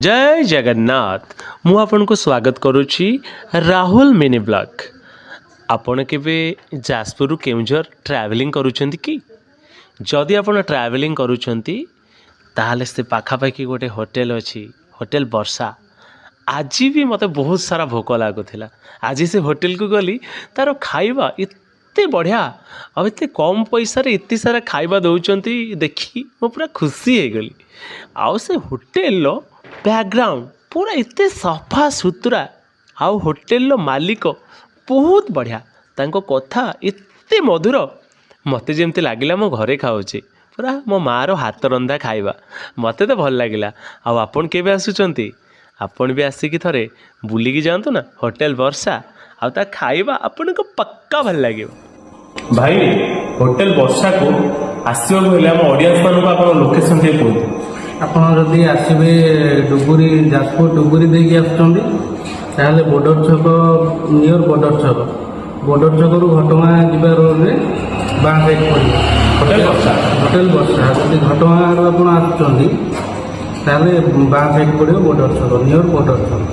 ଜୟ ଜଗନ୍ନାଥ। ମୁଁ ଆପଣଙ୍କୁ ସ୍ୱାଗତ କରୁଛି ରାହୁଲ ମିନି ବ୍ଲଗ୍। ଆପଣ କେବେ ଯାଜପୁରରୁ କେଉଁଝର ଟ୍ରାଭେଲିଂ କରୁଛନ୍ତି କି? ଯଦି ଆପଣ ଟ୍ରାଭେଲିଂ କରୁଛନ୍ତି, ତାହେଲେ ସେ ପାଖାପାଖି ଗୋଟେ ହୋଟେଲ ଅଛି, ହୋଟେଲ ବର୍ଷା। ଆଜି ବି ମୋତେ ବହୁତ ସାରା ଭୋକ ଲାଗୁଥିଲା। ଆଜି ସେ ହୋଟେଲକୁ ଗଲି। ତା'ର ଖାଇବା ଏତେ ବଢ଼ିଆ ଆଉ ଏତେ କମ୍ ପଇସାରେ ଏତେ ସାରା ଖାଇବା ଦେଉଛନ୍ତି, ଦେଖିକି ମୁଁ ପୁରା ଖୁସି ହେଇଗଲି। ଆଉ ସେ ହୋଟେଲର ବ୍ୟାକଗ୍ରାଉଣ୍ଡ ପୁରା ଏତେ ସଫା ସୁତୁରା, ଆଉ ହୋଟେଲର ମାଲିକ ବହୁତ ବଢ଼ିଆ। ତାଙ୍କ କଥା ଏତେ ମଧୁର, ମୋତେ ଯେମିତି ଲାଗିଲା ମୁଁ ଘରେ ଖାଉଛି, ପୁରା ମୋ ମାଆର ହାତ ରନ୍ଧା ଖାଇବା। ମୋତେ ତ ଭଲ ଲାଗିଲା। ଆଉ ଆପଣ କେବେ ଆସୁଛନ୍ତି? ଆପଣ ବି ଆସିକି ଥରେ ବୁଲିକି ଯାଆନ୍ତୁ ନା ହୋଟେଲ ବର୍ଷା, ଆଉ ତା ଖାଇବା ଆପଣଙ୍କୁ ପକ୍କା ଭଲ ଲାଗିବ। ଭାଇ, ହୋଟେଲ ବର୍ଷାକୁ ଆସିବାକୁ ହେଲେ ଆମ ଅଡ଼ିଏନ୍ସ ମାନଙ୍କୁ ଆପଣ ଲୋକେସନ ଟିକେ କୁହନ୍ତୁ। ଆପଣ ଯଦି ଆସିବେ ଡୁବୁରି, ଯାଜପୁର ଡୁବୁରି ଦେଇକି ଆସୁଛନ୍ତି, ତାହେଲେ ବର୍ଡ଼ର ଛକ, ନିୟର ବର୍ଡ଼ର ଛକ, ବର୍ଡ଼ର ଛକରୁ ଘଟଗାଁ ଯିବା ରୋଡ଼ରେ ବାଁ ସାଇଡ୍ ପଡ଼ିବ। ହୋଟେଲ ବର୍ଷା। ହୋଟେଲ ବର୍ଷା। ଯଦି ଘଟଗାଁରୁ ଆପଣ ଆସୁଛନ୍ତି, ତାହେଲେ ବାଁ ସାଇଡ୍ ପଡ଼ିବ, ବର୍ଡ଼ର ଛକ, ନିୟର ବର୍ଡ଼ର ଛକ।